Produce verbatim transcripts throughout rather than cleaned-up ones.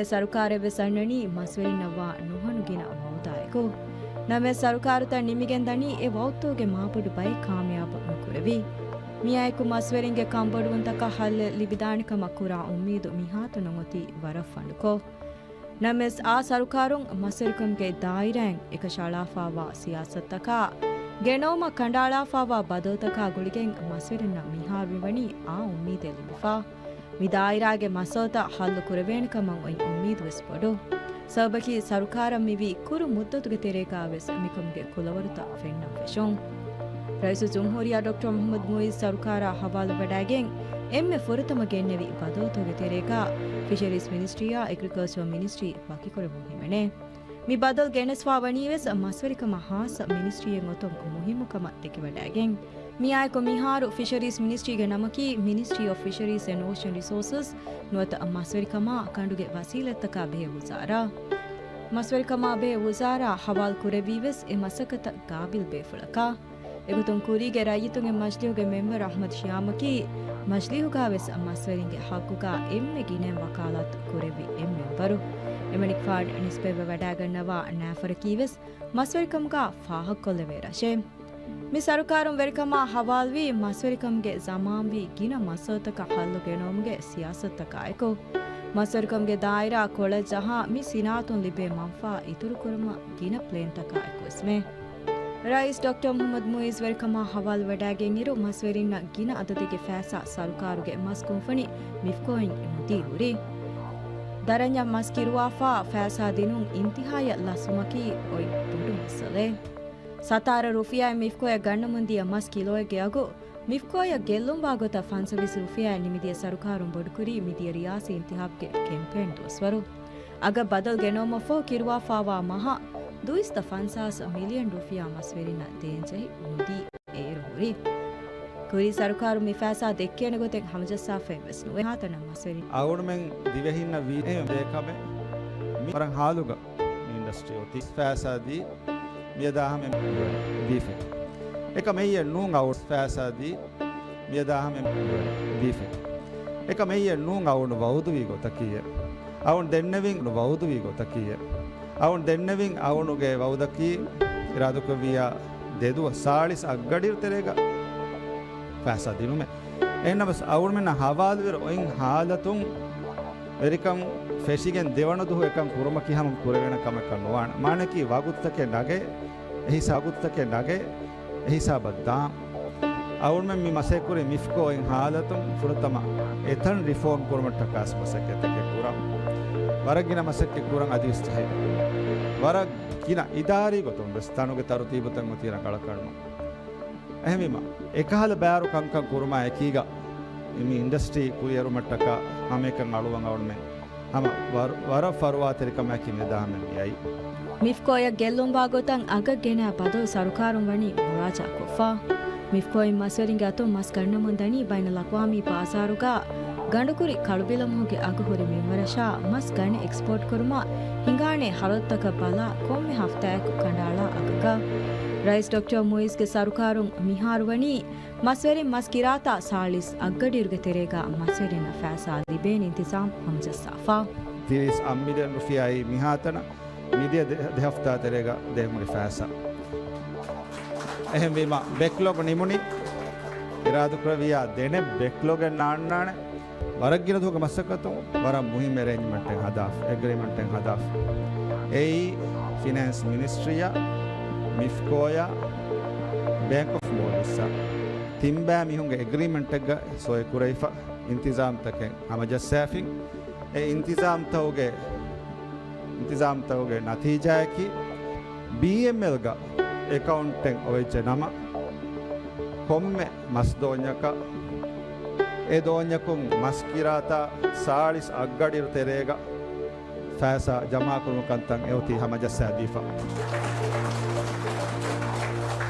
ސަރުކާރެއް ވެސް އަންނަނީ މަސްވެރިންނަށްވާ ނުހަނު ގިނަ ވައުދާއެކު. ނަމަވެސް، ސަރުކާރުތައް ނިމިގެން ދަނީ އެ ވައުދުތަކުގެ މާބޮޑު ބައެއް ކާމިޔާބު ނުކުރެވި. މިއާއެކު މަސްވެރިންގެ ކަންބޮޑުވުންތަކަށް ހައްލެއް ލިބިދާނެ ކަމަށް ކުރާ އުއްމީދު މިހާތަނަށް އޮތީ ވަރަށް ފަނޑުކޮށް. ނަމަވެސް، އާ ސަރުކާރުން މަސްވެރިކަމުގެ ދާއިރާއިން އެކަށައަޅާފައިވާ ސިޔާސަތުތަކާ، ގެނައުމަށް ކަނޑައަޅާފައިވާ ބަދަލުތަކާ ގުޅިގެން މަސްވެރިންނަށް މިހާރު މިވަނީ އާ އުއްމީދެއް ލިބިފަ. މި ދާއިރާގެ މައްސަލަތައް ހައްލު ކުރެވޭނެ ކަމަށް އޮތް އުއްމީދު ވެސް ބޮޑު. ސަބަބަކީ ސަރުކާރަށް މިވީ ކުރު މުއްދަތުގެ ތެރޭގަ ވެސް މިކަމުގެ ކުލަވަރުތައް ފެންނަން ފެށުން. ރައީސުލްޖުމްހޫރިއްޔާ ޑޮކްޓަރ މުޙައްމަދު މުޢިއްޒު ސަރުކާރާ ހަވާލުވެވަޑައިގެން އެންމެ ފުރަތަމަ ގެންނެވި ބަދަލުތަކުގެ ތެރޭގަ ފިޝަރީޒް މިނިސްޓްރީއާ އެގްރިކަލްޗަރ މިނިސްޓްރީ ވަކިކުރެވުން ހިމެނޭ. މި ބަދަލު ގެނެސްފަ ވަނީވެސް މަސްވެރިކަމަށް ހާއްސަ މިނިސްޓްރީއެއް އޮތުން މުހިއްމު ކަމަށް ދެކިވަޑައިގެން. މިއާއެކު މިހާރު ފިޝަރީޒް މިނިސްޓްރީގެ ނަމަކީ މިނިސްޓްރީ އޮފް ފިޝަރީޒް އެންޑް އޯޝަން ރިސޯސަސް ނުވަތަ މަސްވެރިކަމާ ކަނޑުގެ ވަސީލަތްތަކާ ބެހޭ ވުޒާރާ. މަސްވެރިކަމާ ބެހޭ ވުޒާރާ ހަވާލު ކުރެއްވީވެސް އެ މަސައްކަތަށް ގާބިލް ބޭފުޅަކާ. އެގޮތުން ކުރީގެ ރައްޔިތުންގެ މަޖިލީހުގެ މެމްބަރު އަޙްމަދު ޝިޔާމަކީ މަޖިލީހުގާވެސް މަސްވެރިންގެ ހައްގުގާ އެންމެ ގިނައިން ވަކާލާތު ކުރެއްވި އެއް މެމްބަރު. އެމަނިކުފާނު ނިސްބަތްވެވަޑައިގަންނަވާ ނައިފަރަކީވެސް މަސްވެރިކަމުގާ ފާހަގަކޮށްލެވޭ ރަށެއް. މި ސަރުކާރުން ވެރިކަމާ ހަވާލުވީ މަސްވެރިކަމުގެ ޒަމާންވީ ގިނަ މައްސަލަތަކަށް ހައްލު ގެނައުމުގެ ސިޔާސަތުތަކާއެކު، މަސްވެރިކަމުގެ ދާއިރާ ކޮޅަށް ޖަހާ މި ސިނާއަތުން ލިބޭ މަންފާ އިތުރުކުރުމަށް ގިނަ ޕްލޭންތަކާއެކުވެސްމެ. ރައީސް ޑޮކްޓަރ މުޙައްމަދު މުޢިއްޒު ވެރިކަމާ ހަވާލުވެވަޑައިގެންއިރު، މަސްވެރިންނަށް ގިނަ އަދަދެއްގެ ފައިސާ ސަރުކާރުގެ މަސް ކުންފުނި މިފްކޯއިން ނުދީ ހުރި. ދަރަންޏަށް މަސް ކިރުވާފާ ފައިސާ ދިނުން އިންތިހާއަށް ލަސްވުމަކީ އޮތް ބޮޑު މައްސަލައެއް. ސަތާރަ ރުފިޔާއިން މިފްކޯއަށް ގަންނަމުންދިޔަ މަސް ކިލޯއެއްގެ އަގު މިފްކޯއަށް ގެއްލުންވާ ގޮތަށް ފަންސަވީސް ރުފިޔާއެއް ނިމިދިޔަ ސަރުކާރުން ބޮޑުކުރީ މިދިޔަ ރިޔާސީ އިންތިހާބުގެ ކެމްޕޭން ދުވަސްވަރު. އަގަށް ބަދަލު ގެނައުމަށްފަހު ކިރުވާފާވާ މަހަށް ދުއިސައްތަ ފަންސާސް މިލިއަން ރުފިޔާ މަސްވެރިންނަށް ދޭންޖެހި ނުދީ އޭރު ހުރި. ކުރީ ސަރުކާރު މި ފައިސާ ދެއްކޭނެ ގޮތެއް ހަމަޖައްސާފައެއް ވެސް ނުވޭ. ހާތަނަށް މަސްވެރިން. އަޅުމެން ދިވެހިންނަށް ވީ އެ ދޭ ކަމެއް މި ވަރަށް ހާލުގަ މި އިންޑަސްޓްރީ އޮތީ ފައިސާ ދީ މިއަދާ ހަމެ ދީފެ. އެކަމެއްޔެއް ނޫން އަޅު ފައިސާ ދީ މިއަދާ ހަމެ ދީފެ. އެކަމެއްޔެއް ނޫން އަޅުން ވައުދުވީ ގޮތަކީއެއް. އަޅުން ދެންނެވިން ވައުދުވީ ގޮތަކީއެއް. އަޅުން ދެންނެވިން އަޅުނުގެ ވައުދަކީ އިރާދަކުރެއްވިއްޔާ ދެދުވަސް ސާޅީސް އަށްގަޑިއިރު ތެރޭގަ ފައިސާ ދިނުމެއް. އެހެންނަމަވެސް އަޅުމެންނަށް ހަވާލުވެރި އޮތް ހާލަތުން ވެރިކަން ފެށިގެން ދެވަނަ ދުހު އެކަން ކުރުމަކީ ހަމަ ކުރެވޭނެ ކަމެއްކަށް ނުވާނެ. މާނައަކީ ވަގުތުތަކެއް ނަގައޭ، އެހިސާ-، ވަގުތުތަކެއް ނަގައޭ، އެހިސާބަށް ދާން. އަޅުމެން މި މަސައްކަތް ކުރީ މިފްކޯ އޮތް ހާލަތުން ފުރަތަމަ އެތަން ރިފޯމް ކުރުމަށްޓަކާ މަސައްކަތްތަކެއް ކުރަން. ވަރަށް ގިނަ މަސައްކަތް ކުރަން އަދިވެސް ޖެހޭ. ވަރަށް ގިނަ އިދާރީ ގޮތުން ވެސް ތަނުގެ ތަރުތީބުތައް އޮތީ ރަނގަޅަކަށް ނޫން. އެހެންވީމަ، އެކަހަލަ ބާރު ކަންކަން ކުރުމާ އެކީގަ، މި އިންޑަސްޓްރީ ކުރިއެރުމަށްޓަކާ ހަމައެކަން އަޅުވަން އަޅުމެން ހަމަ ވަރު-، ވަރަށް ފަރުވާތެރިކަމާއެކީ މިއަދާ ހަމެ މިއައީ. މިފްކޯއަށް ގެއްލުންވާ ގޮތަށް އަގަށް ގެނައި ބަދަލު ސަރުކާރުން ވަނީ މުރާޖާ ކޮށްފަ. މިފްކޯއިން މަސްވެރިންގެ އަތުން މަސް ގަންނަމުން ދަނީ ބައިނަލްއަޤްވާމީ ބާޒާރުގަ ގަނޑުކުރި ކަޅުބިލަމަހުގެ އަގު ހުރި މިންވަރަށާ މަސް ގަނެ އެކްސްޕޯޓް ކުރުމަށް ހިނގާނެ ހަރަދުތަކަށް ބަލާ ކޮންމެ ހަފްތާއަކު ކަނޑައަޅާ އަގަކަށް. ރައީސް ޑޮކްޓަރ މުޢިއްޒުގެ ސަރުކާރުން މިހާރު ވަނީ މަސްވެރިން މަސް ކިރާތާ ސާޅީސް އަށްގަޑިއިރުގެ ތެރޭގަ މަސްވެރިންނަށް ފައިސާ ލިބޭނެ އިންތިޒާމް ހަމަޖައްސާފަ. ތިރީސް އަށް މިލިއަން ރުފިޔާއީ މިހާތަނަށް މިދިޔަ ދެ-، ދެ ހަފްތާ ތެރޭގަ ދޭން ހުރި ފައިސާ. އެހެންވީމަ، ބެކްލޮގް ނިމުނީ އިރާދަކުރެއްވިއްޔާ ދެނެއް ބެކްލޮގެއް ނާންނާނެ. ވަރަށް ގިނަ ދުވަހުގެ މަސައްކަތުން ވަރަށް މުހިއްމު އެރޭންޖްމަންޓެއް ހަދާފަ، އެގްރިމަންޓެއް ހަދާފަ. އެއީ ފިނޭންސް މިނިސްޓްރީއާ، މިފްކޯއާ، ބޭންކް އޮފް މޯލްޑިވްސްއާ ތިން ބައި މީހުންގެ އެގްރިމަންޓެއްގަ ސޮއި ކުރެވިފަ އިންތިޒާމްތަކެއް ހަމަޖައްސާފިން. އެ އިންތިޒާމްތަކުގެ، އިންތިޒާމްތަކުގެ ނަތީޖާއަކީ، ބީއެމްއެލްގަ އެކައުންޓެއް އޮވެއްޖެ ނަމަ، ކޮންމެ މަސް ދޯންޏަކަށް އެ ދޯންޏަކުން މަސް ކިރާތާ ސާޅީސް އަށްގަޑިއިރު ތެރޭގަ ފައިސާ ޖަމާކުރުމަށް ކަންތައް އެއޮތީ ހަމަޖައްސާދީފަ.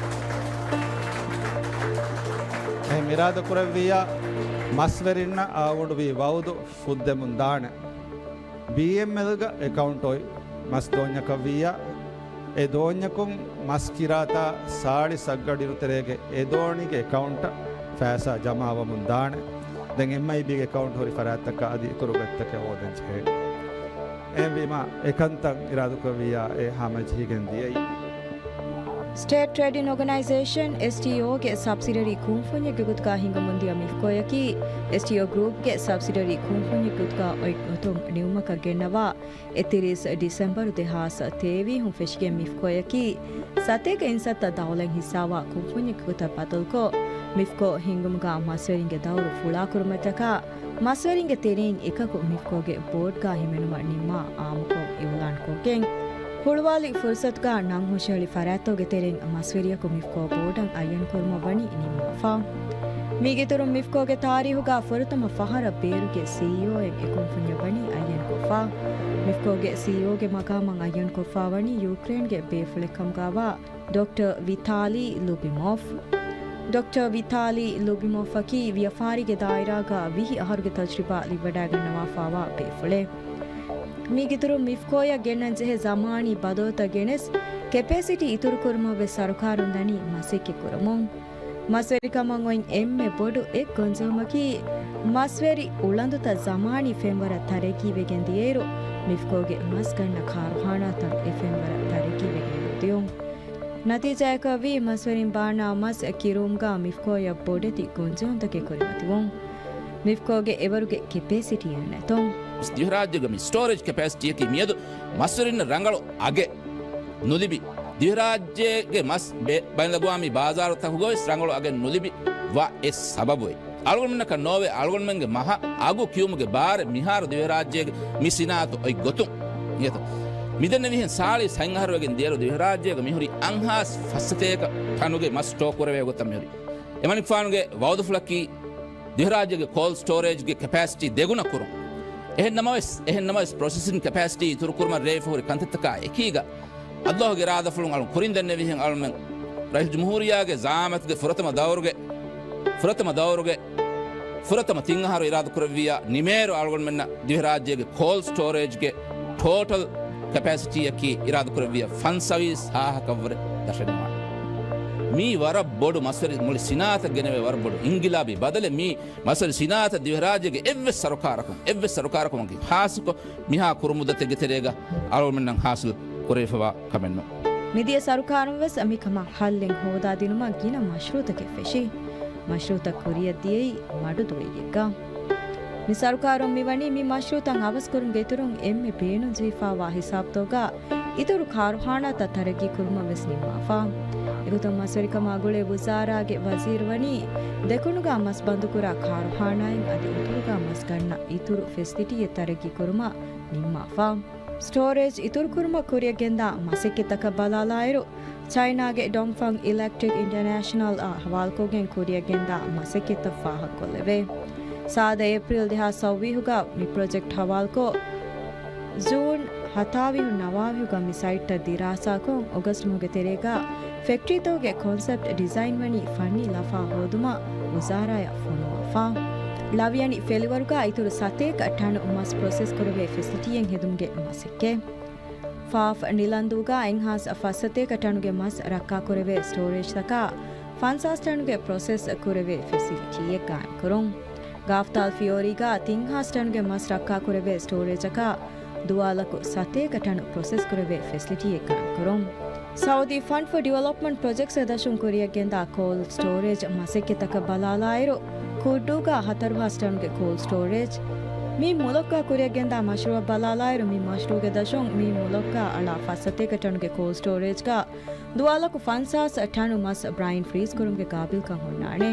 އެހެން އިރާދަ ކުރެއްވިއްޔާ، މަސްވެރިންނަށް އަޅުގަނޑު ވީ ވައުދު ފުއްދެމުން ދާނެ. ބީއެމްއެލްގަ އެކައުންޓް އޮތް މަސް ދޯންޏަކަށް ވިއްޔާ، އެ ދޯންޏަކުން މަސް ކިރާތާ ސާޅީސް އަށްގަޑިއިރު ތެރޭގެ އެ ދޯނިގެ އެކައުންޓަށް ފައިސާ ޖަމާވަމުން ދާނެ. ދެން އެމްއައިބީގެ އެކައުންޓް ހުރި ފަރާތްތަކަށް އަދި އިތުރު ގޮތްތަކެއް ހޯދަން ޖެހޭ. އެހެންވީމާ، އެކަންތައް އިރާދަކުރެއްވިއްޔާ އެ ހަމަޖެހިގެން ދިޔައީ. ސްޓޭޓް ޓްރޭޑިން އޯގަނައިޒޭޝަން، އެސްޓީއޯ، ގެ ސަބްސިޑަރީ ކުންފުންޏެއްގެ ގޮތުގަ ހިނގަމުންދިޔަ މިފްކޯއަކީ، އެސްޓީއޯ ގްރޫޕްގެ ސަބްސިޑަރީ ކުންފުންޏެއްގެ ގޮތުގަ އޮތް ގޮތުން ނިމުމަކަށް ގެންނަވާ، އެއްތިރީސް ޑިސެމްބަރު ދެހާސް ތޭވީސް ފެށިގެން މިފްކޯއަކީ، ސަތޭކަ އިންސައްތަ ދައުލަތް ހިއްސާވާ ކުންފުންޏެއްގެ ގޮތަށް ބަދަލުކޮށް، މިފްކޯ ހިންގުމުގަ މަސްވެރިންގެ ދައުރު ފުޅާކުރުމަށްޓަކާ، މަސްވެރިންގެ ތެރެއިން އެކަކު މިފްކޯގެ ބޯޑްގަ ހިމެނުމަށް ނިންމާ އާއްމުކޮށް އިއުލާންކޮށްގެން، ހުޅުވާލި ފުރުސަތުގަ ނަން ހުށަހެޅި ފަރާތްތަކުގެ ތެރެއިން މަސްވެރިޔަކު މިފްކޯ ބޯޑަށް އައްޔަންކުރުމަށް ވަނީ ނިންމާފަ. މީގެއިތުރުން މިފްކޯގެ ތާރީހުގަ ފުރަތަމަ ފަހަރަށް ބޭރުގެ ސީއީއޯއެއް އެ ކުންފުންޏަށް ވަނީ އައްޔަންކޮށްފަ. މިފްކޯގެ ސީއީއޯގެ މަގާމަށް އައްޔަންކޮށްފަ ވަނީ ޔޫކްރޭންގެ ބޭފުޅެއްކަމުގަވާ ޑޮކްޓަރ ވިތާލީ ލުބިމޮފް. ޑޮކްޓަރ ވިތާލީ ލުބިމޮފްއަކީ ވިޔަފާރީގެ ދާއިރާގަ ވިހި އަހަރުގެ ތަޖްރިބާ ލިބިވަޑައިގަންނަވާފާވާ ބޭފުޅެއް. މީގެއިތުރުން މިފްކޯއަށް ގެންނަންޖެހޭ ޒަމާނީ ބަދަލުތައް ގެނެސް، ކެޕޭސިޓީ އިތުރުކުރުމަށްވެސް ސަރުކާރުން ދަނީ މަސައްކަތް ކުރަމުން. މަސްވެރިކަމަށް އޮތް އެންމެ ބޮޑު އެއް ގޮންޖެހުމަކީ، މަސްވެރި އުޅަނދުތައް ޒަމާނީ ފެންވަރަށް ތަރައްގީވެގެން ދިޔައިރު، މިފްކޯގެ މަސް ގަންނަ ކާރުޚާނާތައް އެ ފެންވަރަށް ތަރައްގީވެގެން ނުދިޔުން. ނަތީޖާއަކަށްވީ، މަސްވެރިން ބާނާ މަސް ކިރުވުމުގަ މިފްކޯއަށް ބޮޑެތި ގޮންޖެހުންތަކެއް ކުރިމަތިވުން. މިފްކޯގެ އެވަރުގެ ކެޕޭސިޓީއެއް ނެތުން. ދިވެހިރާއްޖޭގެ މި ސްޓޯރޭޖް ކެޕޭސިޓީއަކީ މިއަދު މަސްވެރިންނަށް ރަނގަޅު އަގެއް ނުލިބި، ދިވެހިރާއްޖޭގެ މަސް ބެ-، ބައިންލަގުވާ މި ބާޒާރުތަކުގަވެސް ރަނގަޅު އަގެއް ނުލިބި ވާ އެއް ސަބަބު އެއް. އަޅުގަނޑުމެންނަކަށް ނޯވޭ އަޅުގަނޑުމެންގެ މަހަށް އަގު ކިޔުމުގެ ބާރެއް މިހާރު ދިވެހިރާއްޖޭގެ މި ސިނާއަތު އޮތް ގޮތުން. އިނގޭތޯ؟ މިދެންނެވިހެން ސާޅީސް ހަތް އަހަރު ވެގެން ދިޔައިރު ދިވެހިރާއްޖޭގަ މިހުރީ އަށްހާސް ފަސްސަތޭކަ ޓަނުގެ މަސް ސްޓޯ ކުރެވޭ ގޮތަށް މިހުރީ. އެމަނިކުފާނުގެ ވައުދުފުޅަކީ ދިވެހިރާއްޖޭގެ ކޯލްޑް ސްޓޯރޭޖްގެ ކެޕޭސިޓީ ދެގުނަ ކުރުން. އެހެން ނަމަވެސް، އެހެން ނަމަވެސް ޕްރޮސެސިން ކެޕޭސިޓީ އިތުރުކުރުމަށް ރޭވިފަ ހުރި ކަންތައްތަކާ އެކީގަ، އައްލާހުގެ އިރާދަފުޅުން އަޅުން ކުރިން ދެންނެވިހެން އަޅުމެން ރައީސް ޖުމްހޫރިއްޔާގެ ޒައާމަތުގެ ފުރަތަމަ ދައުރުގެ، ފުރަތަމަ ދައުރުގެ، ފުރަތަމަ ތިން އަހަރު އިރާދަކުރެއްވިއްޔާ ނިމޭއިރު އަޅުގަނޑުމެންނަށް ދިވެހިރާއްޖޭގެ ކޯލްޑް ސްޓޯރޭޖްގެ ޓޯޓަލް ކެޕޭސިޓީއަކީ އިރާދަކުރެއްވިއްޔާ ފަންސަވީސް ހާހަކަށްވުރެ ދަށެއްނުވާނެ. މީ ވަރަށް ބޮޑު މަސްވެރި މުޅި ސިނާއަތަށް ގެނެވޭ ވަރަށް ބޮޑު އިންގިލާބީ ބަދަލެއް. މީ މަސްވެރި ސިނާއަތަށް ދިވެހިރާއްޖޭގެ އެއްވެސް ސަރުކާރަކުން، އެއްވެސް ސަރުކާރަކުމަކީ ހާއްސަކޮށް މިހާ ކުރު މުއްދަތެއްގެ ތެރޭގަ އަޅުގަނޑުމެންނަށް ހާސިލް ކުރެވިފަވާ ކަމެއްނު. މިދިޔަ ސަރުކާރުން ވެސް މިކަމަށް ހައްލެއް ހޯދާދިނުމަށް ގިނަ މަޝްރޫއުތަކެއް ފެށި. މަޝްރޫއުތައް ކުރިއަށްދިޔައީ މަޑު ދުވައްޔެއްގަ. މި ސަރުކާރުން މިވަނީ މި މަޝްރޫއުތައް އަވަސްކުރުމުގެ އިތުރުން އެންމެ ބޭނުންޖެހިފާވާ ހިސާބުތަކުގަ އިތުރު ކާރުޚާނާތައް ތަރައްގީ ކުރުމަށް ވެސް ނިންމާފަ. އެގޮތުން މަސްވެރިކަމާ ގުޅޭ ވުޒާރާގެ ވަޒީރު ވަނީ ދެކުނުގަ މަސް ބަންދުކުރާ ކާރުޚާނާއިން އަދި އިތުރުގަ މަސް ގަންނަ އިތުރު ފެސިލިޓީއެއް ތަރައްގީ ކުރުމަށް ނިންމާފަ. ސްޓޯރޭޖް އިތުރުކުރުމަށް ކުރިއަށްގެންދާ މަސައްކަތްތަކަށް ބަލާލާއިރު، ޗައިނާގެ ޑޮންފަން އިލެކްޓްރިކް އިންޓަރނޭޝަނަލްއާ ހަވާލުކޮށްގެން ކުރިއަށްގެންދާ މަސައްކަތްތައް ފާހަގަކޮށްލެވޭ. ސާދަ އޭޕްރީލް ދެހާސް ސައުވީހުގަ މި ޕްރޮޖެކްޓް ހަވާލުކޮށް، ޖޫން ހަތާވީހުން ނަވާވީހުގަ މި ސައިޓްތައް ދިރާސާކޮށް، އޮގަސްޓް މަހުގެ ތެރޭގަ ފެކްޓްރީތަކުގެ ކޮންސެޕްޓް ޑިޒައިން ވަނީ ފަންނީ ލަފާ ހޯދުމަށް ވުޒާރާއަށް ފޮނުވާފަ. ލަވިޔަނި ފެލިވަރުގަ އިތުރު ސަތޭކަ ޓަނު މަސް ޕްރޮސެސް ކުރެވޭ ފެސިލިޓީއެއް ހެދުމުގެ މަސައްކަތް. ފާފް ނިލަންދޫގަ އެއްހާސް ފަސްސަތޭކަ ޓަނުގެ މަސް ރައްކާކުރެވޭ ސްޓޯރޭޖްތަކާ، ފަންސާސް ޓަނުގެ ޕްރޮސެސް ކުރެވޭ ފެސިލިޓީއެއް ގާއިމްކުރުން. ގާފްތާލް ފިޔޯރީގަ ތިންހާސް ޓަނުގެ މަސް ރައްކާކުރެވޭ ސްޓޯރޭޖަކާ، ދުވާލަކު ސަތޭކަ ޓަނު ޕްރޮސެސް ކުރެވޭ ފެސިލިޓީއެއް ގާއިމްކުރުން. ސައުދީ ފަންޑް ފޯ ޑިވެލޮޕްމަންޓް ޕްރޮޖެކްޓްސްގެ ދަށުން ކުރިއަށްގެންދާ ކޯލްޑް ސްޓޯރޭޖް މަސައްކަތްތަކަށް ބަލާލާއިރު، ކުއްޑޫގަ ހަތަރުހާސް ޓަނުގެ ކޯލްޑް ސްޓޯރޭޖް. މި މުލަކުގަ ކުރިއަށްގެންދާ މަޝްރޫއަށް ބަލާލާއިރު، މި މަޝްރޫއުގެ ދަށުން މި މުލަކުގަ އަޅާ ފަސްސަތޭކަ ޓަނުގެ ކޯލްޑް ސްޓޯރޭޖްގަ ދުވާލަކު ފަންސާސް ޓަނު މަސް ބްރައިން ފްރީޒް ކުރުމުގެ ގާބިލްކަން ހުންނާނެ.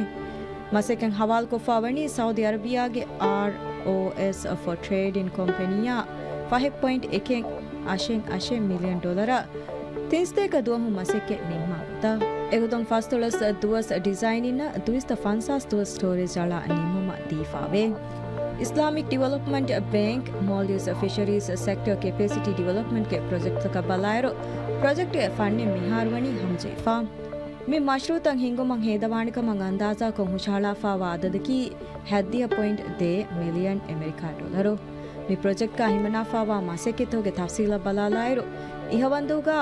މަސައްކަތް ހަވާލުކޮށްފަ ވަނީ ސައުދީ އަރަބިޔާގެ އާރްއޯއެސް ފޯ ޓްރޭޑިން ކޮމްޕެނީއާ ފަހެއް ޕޮއިންޓް އެކެއް އަށެއް އަށެއް މިލިއަން ޑޮލަރަށް ތިންސަތޭކަ ދުވަހު މަސައްކަތް ނިންމާ ގޮތަށް. އެގޮތުން ފަސްދޮޅަސް ދުވަސް ޑިޒައިނިންނަށް ދުއިސައްތަ ފަންސާސް ދުވަސް ސްޓޯރޭޖް އަޅާ ނިންމުމަށް ދީފާވޭ. އިސްލާމިކް ޑިވެލޮޕްމަންޓް ބޭންކް، މޯލްޑިވްސް ފިޝަރީޒް ސެކްޓަރ ކެޕޭސިޓީ ޑިވެލޮޕްމަންޓްގެ ޕްރޮޖެކްޓްތަކަށް ބަލާއިރު، ޕްރޮޖެކްޓްގެ ފަންނެއް މިހާރު ވަނީ ހަމަޖެހިފަ. މި މަޝްރޫއުތައް ހިންގުމަށް ހޭދަވާނެކަމަށް އަންދާޒާކޮށް ހުށަހަޅާފާވާ އަދަދަކީ ހަތްދިހަ ޕޮއިންޓް ދޭއް މިލިއަން އެމެރިކާ ޑޮލަރު. މި ޕްރޮޖެކްޓްގަ ހިމަނާފާވާ މަސައްކަތުގެ ތަފްސީލަށް ބަލާލާއިރު، އިހަވަންދޫގަ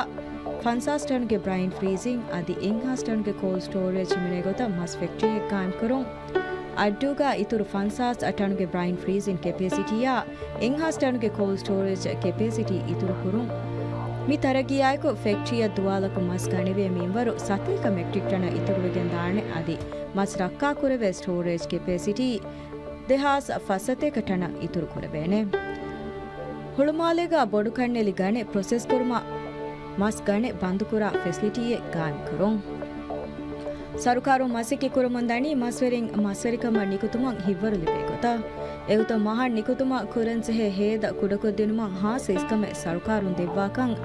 ފަންސާސް ޓަނުގެ ބްރައިން ފްރީޒިން އަދި އެއްހާސް ޓަނުގެ ކޯލްޑް ސްޓޯރޭޖް ހިމެނޭ ގޮތަށް މަސް ފެކްޓްރީއެއް ގާއިމްކުރުން، އައްޑޫގަ އިތުރު ފަންސާސް ޓަނުގެ ބްރައިން ފްރީޒިން ކެޕޭސިޓީއާ އެއްހާސް ޓަނުގެ ކޯލްޑް ސްޓޯރޭޖް ކެޕޭސިޓީ އިތުރުކުރުން. މި ތަރައްގީއާއެކު ފެކްޓްރީއަށް ދުވާލަކު މަސް ގަނެވޭ މިންވަރު ސަތޭކަ މެޓްރިކް ޓަނަށް އިތުރުވެގެން ދާނެ އަދި މަސް ރައްކާކުރެވޭ ސްޓޯރޭޖް ކެޕޭސިޓީ ދެހާސް ފަސްސަތޭކަ ޓަނަށް އިތުރު ކުރެވޭނެ. ހުޅުމާލޭގަ ބޮޑުކަންނެލި ގަނެ ޕްރޮސެސްކުރުމަށް މަސް ގަނެ ބަންދުކުރާ ފެސިލިޓީއެއް ގާއިމްކުރުން. ސަރުކާރުން މަސައްކަތް ކުރަމުން ދަނީ މަސްވެރިން މަސްވެރިކަމަށް ނިކުތުމަށް ހިތްވަރު ލިބޭ ގޮތަށް. އެގޮތަށް މަހަށް ނިކުތުމަށް ކުރަންޖެހޭ ހޭދަ ކުޑަކޮށްދިނުމަށް ހާއްސަ އިސްކަމެއް ސަރުކާރުން ދެއްވާކަން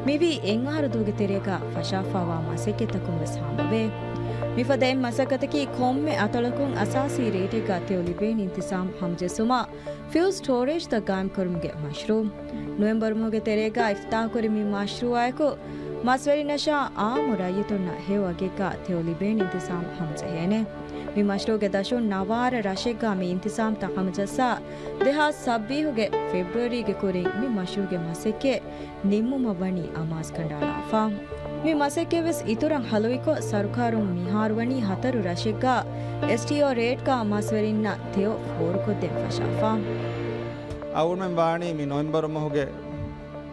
މިވީ އެއްއަހަރު ދުވަހުގެ ތެރޭގަ ފަށާފައިވާ މަސައްކަތްތަކުން ވެސް ހާމަވޭ. މިފަދަ އެއް މަސައްކަތަކީ ކޮންމެ އަތޮޅަކުން އަސާސީ ރޭޓެއްގަ ތެޔޮ ލިބޭނެ އިންތިޒާމް ހަމަޖެއްސުމަށް ފިއުލް ސްޓޯރޭޖްތައް ގާއިމްކުރުމުގެ މަޝްރޫއު. ނޮވެމްބަރު މަހުގެ ތެރޭގަ އިފްތިތާހުކުރި މި މަޝްރޫއާއެކު، މަސްވެރިންނަށާ އާއްމު ރައްޔިތުންނަށް ހެޔޮ އަގެއްގަ ތެޔޮ ލިބޭނެ އިންތިޒާމް ހަމަޖެހޭނެ. މި މަޝްރޫއުގެ ދަށުން ނަވާރަ ރަށެއްގަ މި އިންތިޒާމްތައް ހަމަޖައްސާ، ދެހާސް ސައްބީސްގެ ފެބްރުއަރީގެ ކުރިން މި މަޝްރޫއުގެ މަސައްކަތް ނިންމުމަށް ވަނީ އަމާޒު ކަނޑައަޅާފަ. މި މަސައްކަތްވެސް އިތުރަށް ހަލުއިކޮށް، ސަރުކާރުން މިހާރު ވަނީ ހަތަރު ރަށެއްގަ އެސްޓީއޯ ރޭޓްގަ މަސްވެރިންނަށް ތެޔޮ ފޯރުކޮށްދޭން ފަށާފަ. އަޅުމެން ވާނީ މި ނޮވެމްބަރު މަހުގެ،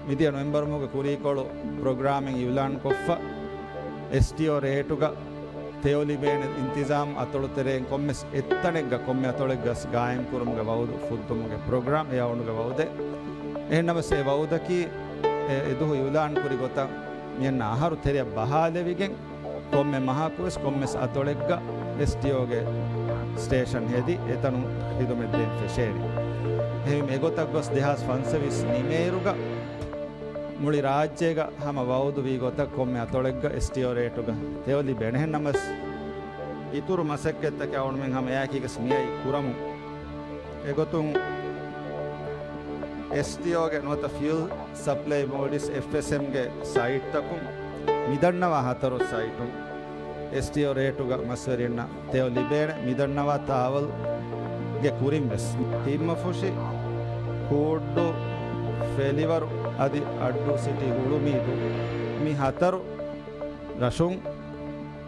މިދިޔަ ނޮވެމްބަރު މަހުގެ ކުރީކޮޅު ޕްރޮގްރާމެއް އިއުލާންކޮށްފަ، އެސްޓީއޯ ރޭޓުގަ ތެޔޮ ލިބޭނެ އިންތިޒާމް އަތޮޅު ތެރެއިން ކޮންމެސް އެއްތަނެއްގަ ކޮންމެ އަތޮޅެއްގަސް ގާއިމްކުރުމުގެ ވައުދު ފުއްދުމުގެ ޕްރޮގްރާމް އެ އަޅުގަނޑުގެ ވައުދެއް. އެހެންނަމަސް އެ ވައުދަކީ އެ، އެދުހު އިއުލާންކުރި ގޮތަށް މިއަންނަ އަހަރު ތެރެއަށް ބަހާލެވިގެން ކޮންމެ މަހަކުވެސް ކޮންމެސް އަތޮޅެއްގަ އެސްޓީއޯގެ ސްޓޭޝަން ހެދި އެތަނުން ޚިދުމަތް ދޭން ފެށޭނެ. އެހެން އެގޮތަށް ގޮސް ދެހާސް ފަންސަވީސް ނިމޭއިރުގަ މުޅި ރާއްޖޭގަ ހަމަ ވައުދުވީ ގޮތަށް ކޮންމެ އަތޮޅެއްގަ އެސްޓީއޯ ރޭޓުގަ ތެޔޮ ލިބޭނެ. އެހެންނަމަސް އިތުރު މަސައްކަތްތަކެއް އަޅުމެން ހަމަ އެއާއެކީގަސް މިއައީ ކުރަމުން. އެގޮތުން އެސްޓީއޯގެ ނުވަތަ ފިއުލް ސަޕްލައި މޯލްޑިވްސް އެފްއެސްއެމްގެ ސައިޓްތަކުން މިދަންނަވާ ހަތަރު ސައިޓުން އެސްޓީއޯ ރޭޓުގަ މަސްވެރިންނަށް ތެޔޮ ލިބޭނެ. މިދަންނަވާ ތާވަލްގެ ކުރިން ވެސް ހިތްމަފުށި، ކޫއްޑޫ، ފެލިވަރު އަދި އައްޑޫ ސިޓީ ހުޅުމީދޫ މި ހަތަރު ރަށުން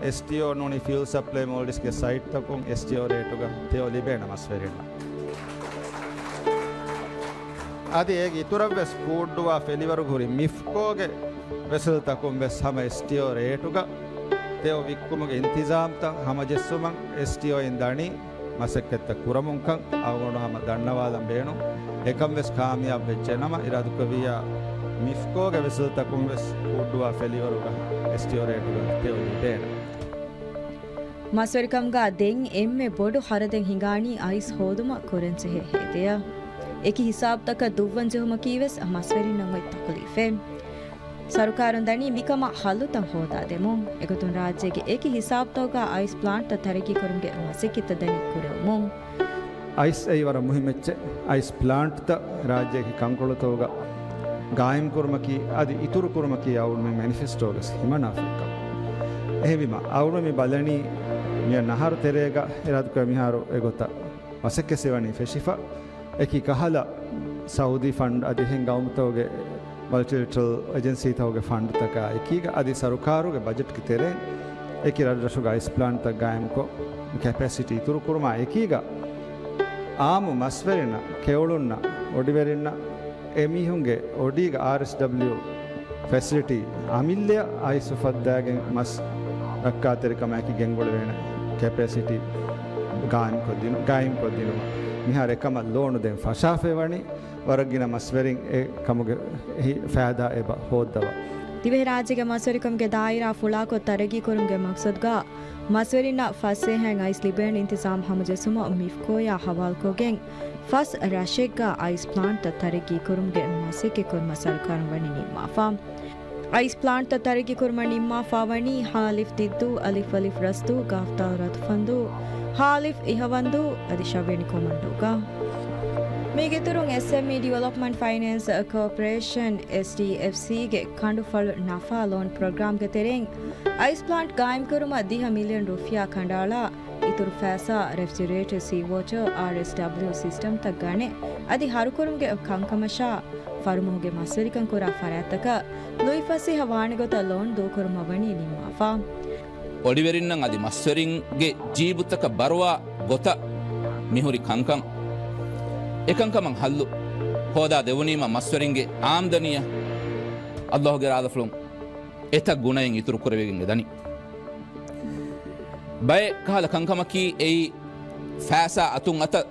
އެސްޓީއޯ ނޫނީ ފިއުލް ސަޕްލައި މޯލްޑިވްސްގެ ސައިޓްތަކުން އެސްޓީއޯ ރޭޓުގަ ތެޔޮ ލިބޭނެ މަސްވެރިންނަށް. އަދި އޭގެ އިތުރަށްވެސް ކޫއްޑޫއާ ފެލިވަރުގަ ހުރި މިފްކޯގެ ވެސެލްތަކުން ވެސް ހަމަ އެސްޓީއޯ ރޭޓުގަ ތެޔޮ ވިއްކުމުގެ އިންތިޒާމްތައް ހަމަޖެއްސުމަށް އެސްޓީއޯއިން ދަނީ މަސައްކަތްތައް ކުރަމުންކަން އަޅުގަނޑު ހަމަ ދަންނަވާލަން ބޭނުން. އެކަން ވެސް ކާމިޔާބު ވެއްޖެނަމަ، އިރާދަކުރެއްވިއްޔާ މިފްކޯގެ ވެސެލްތަކުން ވެސް ކޫއްޑޫއާ ފެލިވަރުގަ އެސްޓީއޯ ރޭޓުގަ ތެޔޮ ލިބޭނެ. މަސްވެރިކަމުގަ ދެން އެންމެ ބޮޑު ހަރަދެއް ހިނގާނީ އައިސް ހޯދުމަށް ކުރަންޖެހޭ ހޭދަޔަށް. އެކި ހިސާބުތަކަށް ދުއްވަންޖެހުމަކީވެސް މަސްވެރިންނަށް އޮތް ތަކުލީފެއް. ސަރުކާރުން ދަނީ މިކަމަށް ހައްލުތައް ހޯދާދެމުން. އެގޮތުން ރާއްޖޭގެ އެކި ހިސާބުތަކުގަ އައިސް ޕްލާންޓްތައް ތަރައްގީކުރުމުގެ މަސައްކަތްތައް ދަނީ ކުރެވުމުން. އައިސް އެއީ ވަރަށް މުހިއްމު އެއްޗެއް. އައިސް ޕްލާންޓްތައް ރާއްޖޭގެ ކަންކޮޅުތަކުގަ ގާއިމްކުރުމަކީ އަދި އިތުރުކުރުމަކީ އަޅުގަނޑުމެން މެނިފެސްޓޯގަސް ހިމަނާފައިކަން. އެހެންވީމަ، އަޅުގަނޑު މި ބަލަނީ މިއަންނަ އަހަރު ތެރޭގަ އިރާދަކުރެ މިހާރު އެގޮތަށް މަސައްކަތް ވަނީ ފެށިފަ. އެކި ކަހަލަ ސައުދީ ފަންޑް އަދި އެހެން ގައުމުތަކުގެ މަލްޓިލެޓްރަލް އެޖެންސީތަކުގެ ފަންޑްތަކާ އެކީގަ އަދި ސަރުކާރުގެ ބަޖެޓްގެ ތެރެއިން އެކި ރަށްރަށުގަ އައިސް ޕްލާންޓްތައް ގާއިމްކޮށް، މި ކެޕޭސިޓީ އިތުރުކުރުމާ އެކީގަ، އާއްމު މަސްވެރިންނަށް، ކެޔޮޅުންނަށް، އޮޑިވެރިންނަށް، އެމީހުންގެ އޮޑީގަ އާރްއެސްޑަބްލިޔު ފެސިލިޓީ އަމިއްލަޔަށް އައިސް އުފައްދާގެން މަސް ރައްކާތެރިކަމާއެކީ ގެންގުޅެވޭނެ ކެޕޭސިޓީ ގާއިމްކޮށްދިނު-، ގާއިމްކޮށްދިނުމަށް. މިހާރު އެކަމަށް ލޯނުދޭން ފަށާފައިވަނީ. ވަރަށް ގިނަ މަސްވެރިން އެ ކަމުގެ އެހީ ފައިދާ އެބަ ހޯއްދަވާ. ދިވެހިރާއްޖޭގެ މަސްވެރިކަމުގެ ދާއިރާ ފުޅާކޮށް ތަރައްގީކުރުމުގެ މަގްސަދުގަ، މަސްވެރިންނަށް ފަސް އެހާ އައިސް ލިބޭނެ އިންތިޒާމް ހަމަޖެއްސުމަށް މިފްކޯއާ ހަވާލުކޮށްގެން، ފަސް ރަށެއްގަ އައިސް ޕްލާންޓްތައް ތަރައްގީކުރުމުގެ މަސައްކަތްކުރުމަށް ސަރުކާރުން ވަނީ ނިންމާފަ. އައިސް ޕްލާންޓްތައް ތަރައްގީކުރުމަށް ނިންމާފަ ވަނީ ހ އަލިފް ދިއްދޫ، އަލިފް އަލިފް ރަސްދޫ، ގ ދާލް ރަތުފަންދޫ، ހ އަލިފް އިހަވަންދޫ އަދި ޝަވިޔަނި ކޮމަންޑޫގަ. މީގެއިތުރުން އެސްއެމްއީ ޑިވެލޮޕްމަންޓް ފައިނޭންސް ކޯޕަރޭޝަން، އެސްޑީއެފްސީގެ ކަނޑުފަޅު ނަފާ ލޯން ޕްރޮގްރާމްގެ ތެރެއިން އައިސް ޕްލާންޓް ގާއިމްކުރުމަށް ދިހަ މިލިއަން ރުފިޔާ ކަނޑައަޅާ، އިތުރު ފައިސާ ރެފްރިޖަރޭޓަރ، ސީ ވޯޓަރ، އާރްއެސްޑަބްލިޔު ސިސްޓަމްތައް ގަނެ އަދި ހަރުކުރުމުގެ ކަންކަމަށާ، ފަރުމަހުގެ މަސްވެރިކަން ކުރާ ފަރާތްތަކަށް ލުއިފަސޭހަ ވާނެ ގޮތަށް ލޯން ދޫކުރުމަށް ވަނީ ނިންމާފަ. އޮޑިވެރިންނަށް އަދި މަސްވެރިންގެ ޖީބުތަކަށް ބަރުވާ ގޮތަށް މިހުރި ކަންކަން، އެކަންކަމަށް ހައްލު ހޯދާ ދެވުނީމަ މަސްވެރިންގެ އާމްދަނީއަށް އައްލާހުގެ ރާދަފުޅުން އެތައް ގުނައިން އިތުރު ކުރެވިގެން އެދަނީ. ބައެއް ކަހަލަ ކަންކަމަކީ އެއީ ފައިސާ އަތުން އަތަށް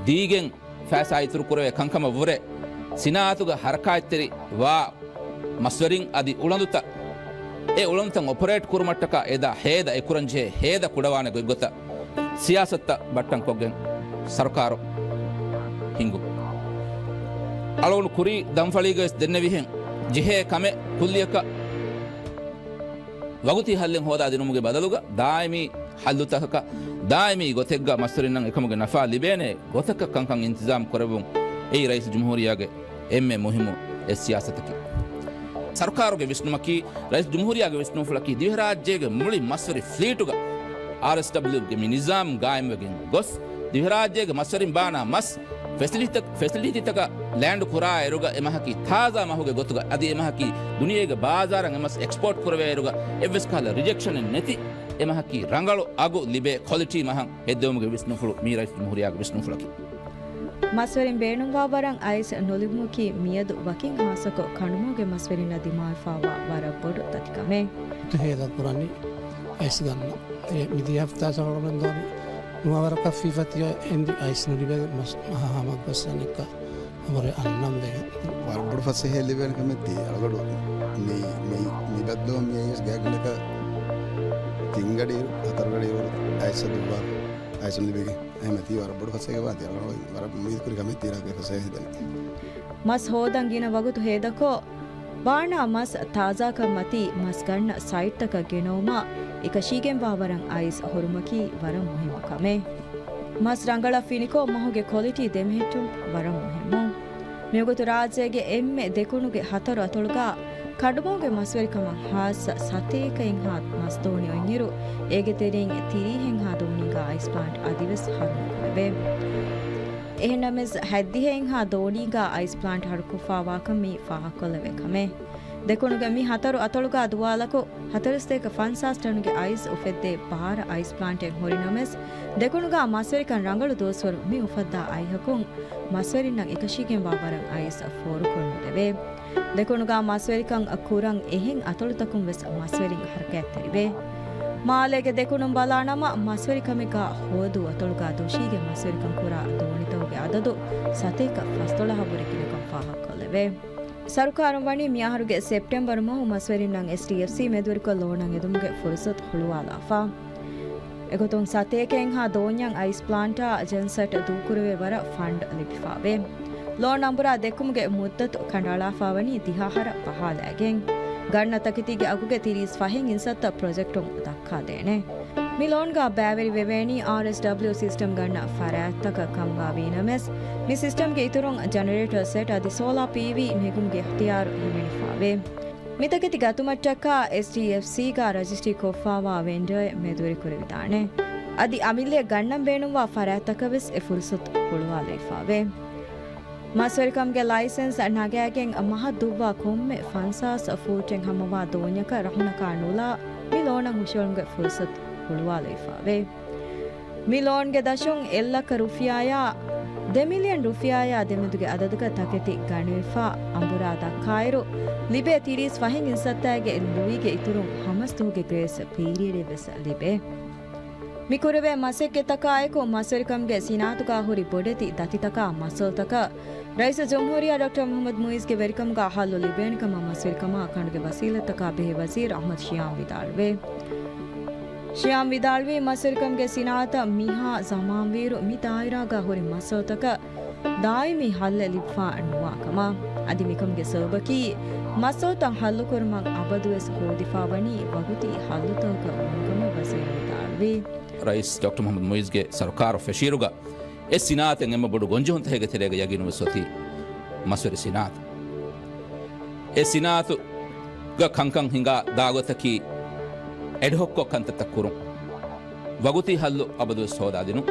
ދީގެން ފައިސާ އިތުރު ކުރެވޭ ކަންކަމަށް ވުރެ، ސިނާއަތުގަ ހަރަކާތްތެރި ވާ މަސްވެރިން އަދި އުޅަނދުތައް، އެ އުޅަނދުތައް އޮޕަރޭޓް ކުރުމަށްޓަކާ އެދާ ހޭދަ އެކުރަންޖެހޭ ހޭދަ ކުޑަވާނެ ގޮތްގޮތަށް ސިޔާސަތުތައް ބައްޓަންކޮށްގެން ސަރުކާރު ހިންގު. އަޅުގަނޑު ކުރީ ދަންފަޅީގަވެސް ދެންނެވިހެން ޖެހޭ ކަމެއް ކުއްލިއަކަށް ވަގުތީ ހައްލެއް ހޯދާ ދިނުމުގެ ބަދަލުގަ ދާއިމީ ހައްލުތަކަކަށް، ދާއިމީ ގޮތެއްގަ މަސްވެރިންނަށް އެކަމުގެ ނަފާ ލިބޭނެ ގޮތަކަށް ކަންކަން އިންތިޒާމް ކުރެއްވުން އެއީ ރައީސް ޖުމްހޫރިއްޔާގެ އެންމެ މުހިއްމު އެއް ސިޔާސަތަކީ. ސަރުކާރުގެ ވިސްނުމަކީ، ރައީސް ޖުމްހޫރިއްޔާގެ ވިސްނުންފުޅަކީ، ދިވެހިރާއްޖޭގެ މުޅި މަސްވެރި ފްލީޓުގަ އާރްއެސްޑަބްލިއުގެ މި ނިޒާމް ގާއިމްވެގެން ގޮސް، ދިވެހިރާއްޖޭގެ މަސްވެރިން ބާނާ މަސް ފެސިލިޓީތަ-، ފެސިލިޓީތަކަށް ލޭންޑް ކުރާ އިރުގަ އެމަހަކީ ތާޒާ މަހުގެ ގޮތުގަ އަދި އެމަހަކީ ދުނިޔޭގެ ބާޒާރަށް އެމަސް އެކްސްޕޯޓް ކުރެވޭ އިރުގަ އެއްވެސް ކަހަލަ ރިޖެކްޝަނެއް ނެތި އެމަހަކީ ރަނގަޅު އަގު ލިބޭ ކޮލިޓީ މަހަށް ހެއްދެވުމުގެ ވިސްނުންފުޅު މީ ރައީސް ޖުމްހޫރިއްޔާގެ ވިސްނުންފުޅަކީ. މަސްވެރިން ބޭނުންވާ ވަރަށް އައިސް ނުލިބުމަކީ މިއަދު ވަކިން ހާއްސަކޮށް ކަނޑުމަހުގެ މަސްވެރިންނަށް ދިމާވެފާވާ ވަރަށް ބޮޑު ތަތިކަމެއް. ހޭދަ ކުރަނީ އައިސް ގަންނަ. އެ މިދިޔަ ހަފްތާ ސަޅުގަނޑު ދޯނި ނުވަވަރަކަށް ފީފަ ތިޔަ އެންދި އައިސް ނުލިބޭ މަސް މަހާ ހަމަ ގޮސް އަނެއްކާ ހަމަރެ އަންނަން ވެގެން. ވަރަށް ބޮޑު ފަސޭހައެއް ލިބޭނެ ކަމެއް ތީ އަޅުގަޑު މި، މި، މި ބައްދަލުވުން މި އައިސް ގާތްގަނޑަކަށް ތިން ގަޑިއިރު، ހަތަރު ގަޑިއިރު އައިސް ދުއްވާ އައިސް ނުލިބިގެން. އެހެމަ ތީ ވަރަށް ބޮޑު ފަސޭހައެއް ވާތީ އަޅުގަޑު ވަރަށް އުއްމީދު ކުރި ކަމެއް ތީ ރާގެ ފަސޭހަ ހިދަނީ. މަސް ހޯދަން ގިނަ ވަގުތު ހޭދަކޮށް، ބާނާ މަސް ތާޒާކަން މަތީ މަސް ގަންނަ ސައިޓްތަކަށް ގެނައުމަށް އެކަށީގެންވާ ވަރަށް އައިސް ހުރުމަކީ ވަރަށް މުހިއްމު ކަމެއް. މަސް ރަނގަޅަށް ފިނިކޮށް މަހުގެ ކޮލިޓީ ދެމެހެއްޓުން ވަރަށް މުހިއްމު. މިވަގުތު ރާއްޖޭގެ އެންމެ ދެކުނުގެ ހަތަރު އަތޮޅުގަ ކަނޑުމަހުގެ މަސްވެރިކަމަށް ހާއްސަ ސަތޭކައެއްހާ މަސް ދޯނި އޮތްއިރު، އޭގެ ތެރެއިން ތިރީހެއްހާ ދޯނީގަ އައިސް ޕްލާންޓް އަދިވެސް ހަރުނުކުރެވޭ. އެހެންނަމަވެސް، ހަތްދިހައެއްހާ ދޯނީގަ އައިސް ޕްލާންޓް ހަރުކޮށްފާވާކަން މި ފާހަގަކޮށްލެވޭ ކަމެއް. ދެކުނުގެ މި ހަތަރު އަތޮޅުގަ ދުވާލަކު، ހަތަރުސަތޭކަ ފަންސާސް ޓަނުގެ އައިސް އުފެއްދޭ ބާރަ އައިސް ޕްލާންޓެއް ހުރި ނަމަވެސް، ދެކުނުގަ މަސްވެރިކަން ރަނގަޅު ދުވަސްވަރު މި އުފައްދާ އައިހަކުން، މަސްވެރިންނަށް އެކަށީގެންވާ ވަރަށް އައިސް ފޯރުކޮށް ނުދެވޭ. ދެކުނުގަ މަސްވެރިކަން ކުރަން އެހެން އަތޮޅުތަކުން ވެސް މަސްވެރިން ހަރަކާތްތެރިވޭ. މާލޭގެ ދެކުނުން ބަލާނަމަ، މަސްވެރިކަމެއްގަ ހޯދޫ އަތޮޅުގަ ދޮށީގެ މަސްވެރިކަން ކުރާ ދޯނިތަކުގެ އަދަދު ސަތޭކަ ފަސްދޮޅަހަށް ވުރެ ގިނަކަން ފާހަގަކޮށްލެވޭ. ސަރުކާރުން ވަނީ މިއަހަރުގެ ސެޕްޓެމްބަރު މަހު މަސްވެރިންނަށް އެސްޑީއެފްސީ މެދުވެރިކޮށް ލޯނަށް އެދުމުގެ ފުރުސަތު ހުޅުވާލާފަ. އެގޮތުން ސަތޭކައެއްހާ ދޯންޏަށް އައިސް ޕްލާންޓާ ޖެންސެޓް ދޫކުރެވޭ ވަރަށް ފަންޑް ލިބިފާވޭ. ލޯން އަނބުރާ ދެއްކުމުގެ މުއްދަތު ކަނޑައަޅާފާވަނީ ދިހަ އަހަރަށް ބަހާލައިގެން. ގަންނަ ތަކެތީގެ އަގުގެ ތިރީސް ފަހެއް އިންސައްތަ ޕްރޮޖެކްޓުން ދައްކާދޭނެ. މި ލޯންގަ ބައިވެރިވެވޭނީ އާރްއެސްޑަބްލިއު ސިސްޓަމް ގަންނަ ފަރާތްތަކަށް ކަމުގަ ވީނަމަވެސް، މި ސިސްޓަމްގެ އިތުރުން ޖަނަރޭޓަރ ސެޓް އަދި ސޯލާ ޕީވީ ނެގުމުގެ އިޚްތިޔާރު ހިމެނިފާވޭ. މިތަކެތި ގަތުމަށްޓަކާ އެސްޑީއެފްސީގަ ރަޖިސްޓްރީ ކޮށްފާވާ ވެންޑަރެއް މެދުވެރިކުރެވިދާނެ. އަދި އަމިއްލައަށް ގަންނަން ބޭނުންވާ ފަރާތްތަކަށް ވެސް އެ ފުރުސަތު ހުޅުވާލައިފާވޭ. މަސްވެރިކަމުގެ ލައިސެންސް ނަގާގެން މަހަށް ދުއްވާ ކޮންމެ ފަންސާސް ފޫޓެއް ހަމަވާ ދޯންޏަކަށް ރަހުނަކާ ނުލާ މި ލޯނަށް ހުށަހެޅުމުގެ ފުރުސަތު ހުޅުވާލައިފާވޭ. މި ލޯންގެ ދަށުން އެއްލައްކަ ރުފިޔާއާ ދެ މިލިއަން ރުފިޔާއާ ދެމެދުގެ އަދަދަކަށް ތަކެތި ގަނެވިފަ އަނބުރާ ދައްކާއިރު، ލިބޭ ތިރީސް ފަހެއް އިންސައްތައިގެ ލުއިގެ އިތުރުން ހަމަސްދުވަހުގެ ގްރޭސް ޕީރިއަޑެއް ވެސް ލިބޭ. މި ކުރެވޭ މަސައްކަތްތަކާ އެކު މަސްވެރިކަމުގެ ސިނާއަތުގަ ހުރި ބޮޑެތި ދަތިތަކާ މައްސަލަތަކަށް ރައީސުލްޖުމްހޫރިއްޔާ ޑޮކްޓަރ މުޙައްމަދު މުޢިއްޒުގެ ވެރިކަމުގަ ހައްލު ލިބޭނެ ކަމަށް މަސްވެރިކަމާ ކަނޑުގެ ވަސީލަތްތަކާ ބެހޭ ވަޒީރު އަޙްމަދު ޝިޔާމް ވިދާޅުވޭ. ޝިޔާމް ވިދާޅުވީ، މަސްވެރިކަމުގެ ސިނާއަތަށް މިހާ ޒަމާންވީއިރު މި ދާއިރާގަ ހުރި މައްސަލަތަކަށް ދާއިމީ ހައްލެއް ލިބިފަ ނުވާ ކަމަށް. އަދި މިކަމުގެ ސަބަބަކީ، މައްސަލަތައް ހައްލުކުރުމަށް އަބަދުވެސް ހޯދިފަ ވަނީ ވަގުތީ ހައްލުތަކަކަށް ވުނުކަމަށް ވަޒީރު ވިދާޅުވީ. ރައީސް ޑޮކްޓަރ މުޙައްމަދު މުޢިއްޒުގެ ސަރުކާރު ފެށިއިރުގަ އެ ސިނާއަތެއް އެންމެ ބޮޑު ގޮންޖެހުންތަކެއްގެ ތެރޭގަ ޔަގީނުވެސް އޮތީ މަސްވެރި ސިނާއަތު. އެ ސިނާއަތުގަ ކަންކަން ހިނގާ ދާގޮތަކީ އެޑްހޮކްކޮށް ކަންތައްތައް ކުރުން. ވަގުތީ ހައްލު އަބަދުވެސް ހޯދާދިނުން.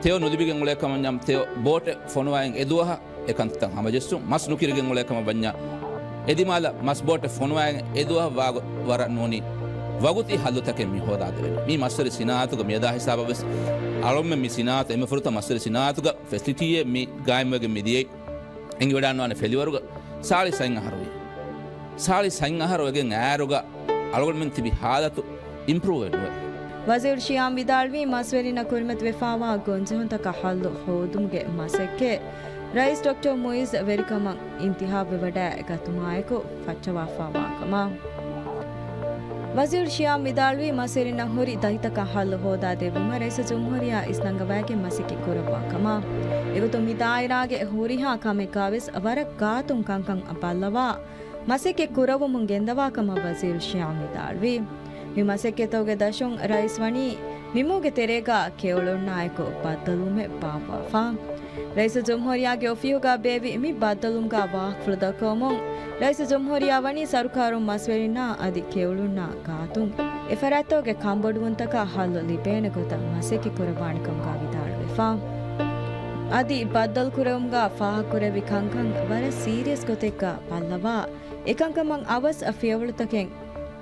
ތެޔޮ ނުލިބިގެން އުޅޭ ކަމަށް ތެޔޮ ބޯޓެއް ފޮނުވާއިން އެ ދުވަހަށް އެ ކަންތައް ހަމަޖެއްސުން. މަސް ނުކިރިގެން އުޅޭ ކަމަށް ވަންޏާ އެ ދިމާލަށް މަސް ބޯޓެއް ފޮނުވާއިން އެ ދުވަހަށް ވާގޮތް ވަރަށް ނޫނީ ވަގުތީ ހައްލުތަކެއް މި ހޯދާދެވެނީ. މީ މަސްވެރި ސިނާއަތުގަ މިއަދާ ހިސާބަށް ވެސް އަޅުމެން މި ސިނާއަތު އެންމެ ފުރަތަމަ މަސްވެރި ސިނާއަތުގަ ފެސިލިޓީއެއް މި ގާއިމްވެގެން މި ދިޔައީ. އެނގިވަޑާންވާނެ ފެލިވަރުގަ ސާޅީސް ހަތް އަހަރުވީ. ސާޅީސް ހަތް އަހަރު ވެގެން އައިރުގަ އަޅުގަނޑުމެން ތިބި ހާލަތު އިމްޕްރޫވެއް ނުވޭ. ވަޒީރު ޝިޔާމް ވިދާޅުވީ، މަސްވެރިންނަށް ކުރިމަތިވެފާވާ ގޮންޖެހުންތަކަށް ހައްލު ހޯދުމުގެ މަސައްކަތް ރައީސް ޑޮކްޓަރ މުއިއްޒު ވެރިކަމަށް އިންތިހާބުވެވަޑައި ގަތުމާއެކު ފައްޗަވާފާވާ ކަމަށް. ވަޒީރު ޝިޔާމް ވިދާޅުވީ، މަސްވެރިންނަށް ހުރި ދަތިތަކަށް ހައްލު ހޯދާ ދެއްވުމަށް ރައީސުލްޖުމްހޫރިއްޔާ އިސްނަންގަވައިގެން މަސައްކަތް ކުރައްވާ ކަމަށް. އެގޮތުން މި ދާއިރާގެ ހުރިހާ ކަމެއްގާވެސް ވަރަށް ގާތުން ކަންކަން ބައްލަވާ، މަސައްކަތް ކުރައްވަމުން ގެންދަވާ ކަމަށް ވަޒީރު ޝިޔާމް ވިދާޅުވި. މި މަސައްކަތްތަކުގެ ދަށުން ރައީސް ވަނީ ނިމުމުގެ ތެރޭގަ ކެޔޮޅުންނާއެކު ބައްދަލުވުމެއް ބާއްވާފަ. ރައީސުލްޖުމްހޫރިއްޔާގެ އޮފީހުގަ ބޭއްވި މި ބައްދަލުވުމުގަ ވާހަކަފުޅު ދައްކަވަމުން، ރައީސުލްޖުމްހޫރިއްޔާ ވަނީ ސަރުކާރުން މަސްވެރިންނާ އަދި ކެޔޮޅުންނާ ގާތުން އެފަރާތްތަކުގެ ކަންބޮޑުވުންތަކަށް ހައްލު ލިބޭނެ ގޮތަށް މަސައްކަތް ކުރައްވާނެ ކަމުގަ ވިދާޅުވެފަ. އަދި ބައްދަލުކުރެވުމުގަ ފާހަގަކުރެއްވި ކަންކަން ވަރަށް ސީރިއަސް ގޮތެއްގަ ބައްލަވާ، އެކަންކަމަށް އަވަސް ފިޔަވަޅުތަކެއް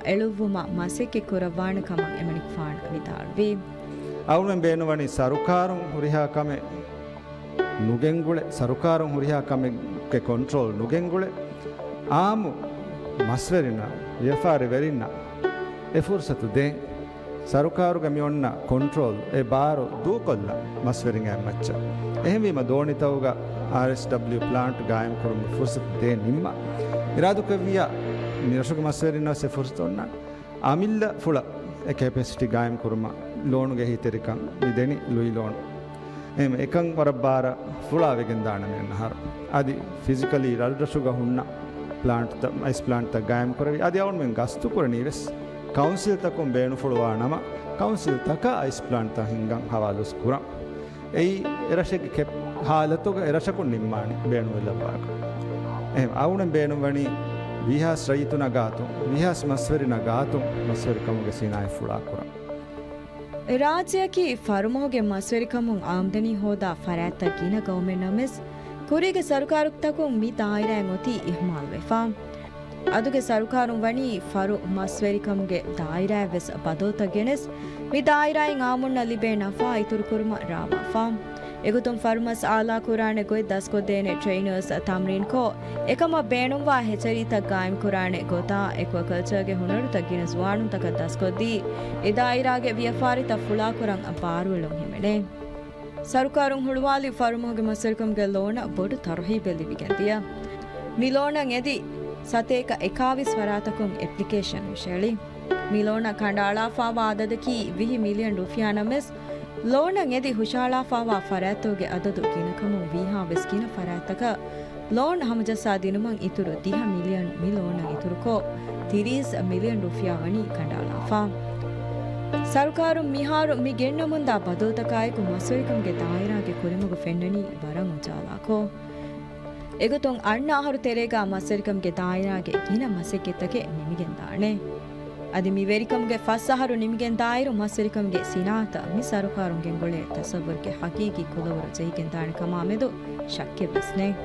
އެޅުއްވުމަށް މަސައްކަތް ކުރައްވާނެ ކަމަށް އެމަނިކުފާނު ވިދާޅުވި. އަޅުމެން ބޭނުންވަނީ ސަރުކާރުން ހުރިހާ ކަމެއް ނުގެންގުޅެ، ސަރުކާރުން ހުރިހާ ކަމެއްގެ ކޮންޓްރޯލް ނުގެންގުޅެ، އާއްމު މަސްވެރިންނަށް، ވިޔަފާރިވެރިންނަށް އެ ފުރުސަތު ދޭން. ސަރުކާރުގެ މި އޮންނަ ކޮންޓްރޯލް އެ ބާރު ދޫކޮށްލަން މަސްވެރިންގެ މައްޗަށް. އެހެންވީމަ ދޯނިތަކުގަ އާރްއެސްޑަބްލިޔު ޕްލާންޓް ގާއިމް ކުރުމުގެ ފުރުސަތު ދޭން ނިންމާ. އިރާދުކުރެއްވިއްޔާ މި ރަށުގެ މަސްވެރިންނަށް ވެސް އެ ފުރުސަތު އޮންނާނެ. އަމިއްލަ ފުޅަށް އެ ކެޕޭސިޓީ ގާއިމް ކުރުމަށް ލޯނުގެ އެހީތެރިކަން މި ދެނީ ލުއި ލޯނު. އެހެން އެކަން ވަރަށް ބާރަށް ފުޅާ ވެގެން ދާނަމޭ އަހަރު. އަދި ފިޒިކަލީ ރަށްރަށުގަ ހުންނަ ޕްލާންޓްތައް، އައިސް ޕްލާންޓްތައް ގާއިމް ކުރެވި. އަދި އަޅުމެން ގަސްތު ކުރަނީ ވެސް ކައުންސިލްތަކުން ބޭނުންފުޅުވާ ނަމަ، ކައުންސިލްތަކާ އައިސް ޕްލާންޓްތައް ހިންގަން ހަވާލުވެސް ކުރަން. އެއީ އެރަށެއްގެ ކެޕް ހާލަތުގަ އެރަށަކުން ނިންމާނެ ބޭނުންވެލައްވާކަށް. އެހެން އަޅުމެން ބޭނުންވަނީ ވީހާސް ރައްޔިތުންނަށް ގާތުން، ވީހާސް މަސްވެރިންނަށް ގާތުން މަސްވެރިކަމުގެ ސިނާއަތް ފުޅާކުރަން. ރާއްޖެއަކީ ފަރުމަހުގެ މަސްވެރިކަމުން އާމްދަނީ ހޯދާ ފަރާތްތައް ގިނަ ގައުމެއް ނަމަވެސް، ކުރީގެ ސަރުކާރުތަކުން މި ދާއިރާއިން އޮތީ އިހުމާލުވެފަ. އަދުގެ ސަރުކާރުން ވަނީ ފަރު މަސްވެރިކަމުގެ ދާއިރާއަށް ވެސް ބަދަލުތައް ގެނެސް، މި ދާއިރާއިން އާއްމުންނަށް ލިބޭ ނަފާ އިތުރުކުރުމަށް ރާވާފަ. އެގޮތުން ފަރުމަސް އާލާކުރާނެ ގޮތް ދަސްކޮށްދޭނެ ޓްރެއިނަރސް ތަމްރީންކޮށް، އެކަމަށް ބޭނުންވާ ހެޗަރީތައް ގާއިމްކުރާނެ ގޮތާ، އެކުއަކަލްޗަރގެ ހުނަރުތައް ގިނަ ޒުވާނުންތަކަށް ދަސްކޮށްދީ، އެ ދާއިރާގެ ވިޔަފާރިތައް ފުޅާކުރަން ބާރުއެޅުން ހިމެނޭ. ސަރުކާރުން ހުޅުވާލި ފަރުމަހުގެ މަސްވެރިކަމުގެ ލޯނަށް ބޮޑު ތަރުހީބެއް ލިބިގެންދިޔަ. މި ލޯނަށް އެދި ސަތޭކަ އެކާވީސް ފަރާތަކުން އެޕްލިކޭޝަން ހުށައެޅި. މި ލޯނަށް ކަނޑައަޅާފާވާ އަދަދަކީ ވިހި މިލިއަން ރުފިޔާ ނަމަވެސް، ލޯނަށް އެދި ހުށައަޅާފާވާ ފަރާތްތަކުގެ އަދަދު ގިނަކަމުން ވީހާވެސް ގިނަ ފަރާތްތަކަށް ލޯން ހަމަޖައްސާ ދިނުމަށް އިތުރު ދިހަ މިލިއަން މި ލޯނަށް އިތުރުކޮށް، ތިރީސް މިލިއަން ރުފިޔާ ވަނީ ކަނޑައަޅާފަ. ސަރުކާރުން މިހާރު މި ގެންނަމުންދާ ބަދަލުތަކާއެކު މަސްވެރިކަމުގެ ދާއިރާގެ ކުރިމަގު ފެންނަނީ ވަރަށް އުޖާލާކޮށް. އެގޮތުން އަންނަ އަހަރު ތެރޭގަ މަސްވެރިކަމުގެ ދާއިރާގެ ގިނަ މަސައްކަތްތަކެއް ނިމިގެންދާނެ. އަދި މި ވެރިކަމުގެ ފަސް އަހަރު ނިމިގެންދާއިރު މަސްވެރިކަމުގެ ސިނާއަތަށް މި ސަރުކާރުން ގެންގުޅޭ ތަސައްވުރުގެ ހަގީގީ ކުލަވަރު ޖެހިގެންދާނެ ކަމާމެދު ޝައްކެއްވެސް ނެތް.